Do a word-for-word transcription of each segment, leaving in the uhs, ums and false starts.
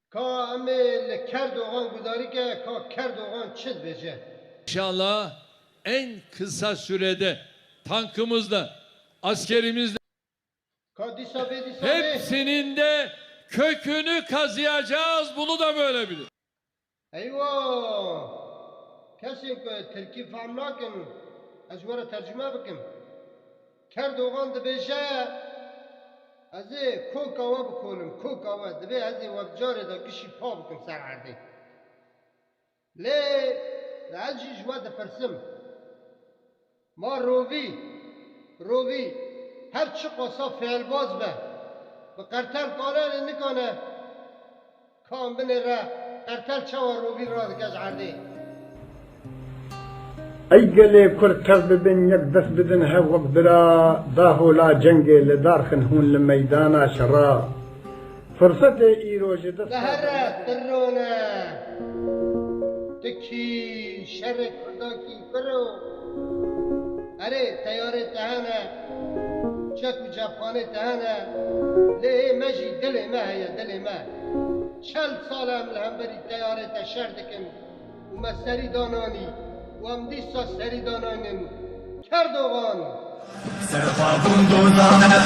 Ka em ê li Kerdogan gudarî ke, ka Kerdogan çi dibêje? İnşallah en kısa sürede tankımızla, askerimizle Ka dîsa bê dîsa bê. Hepsinin de kökünü kazıyacağız. Bunu da böyle bilin. Eywa! Kesên ku tirkî fehm nakin, ez ji we re tercüme bikim. Kerdogan dibêje, ez ê koka we bikolim, koka we. Dibê ez ê we bi carê de gişî pa bikim ser erdê. Lê ez jî ji we dipirsim. Ma rovî, rovî, her çiqasa fêlbaz be, bi qertel kane lê nikane, ka em binêre, qertel çawa rovî radike ji erdê? Ey gelê kurd tev bibin, yek dest bidin hev wek bira, dahola cengê li dar xin hûn li meydana şera. Firsetê îro ji dest Dehre tirone, tu kî şerê kurdakî kuro. Erê, teyarê te hene, çek û cepxanê te hene, lê ê me jî dilê me heye, dilê me. Çel sal e em li hemberî teyarê te şer dikin û me serî dananî û em dîsa serî danaynin. Kerdogan! Serxwe bûn doza me,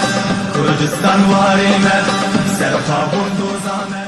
Kurdistan warê me, serxwe bûn doza me.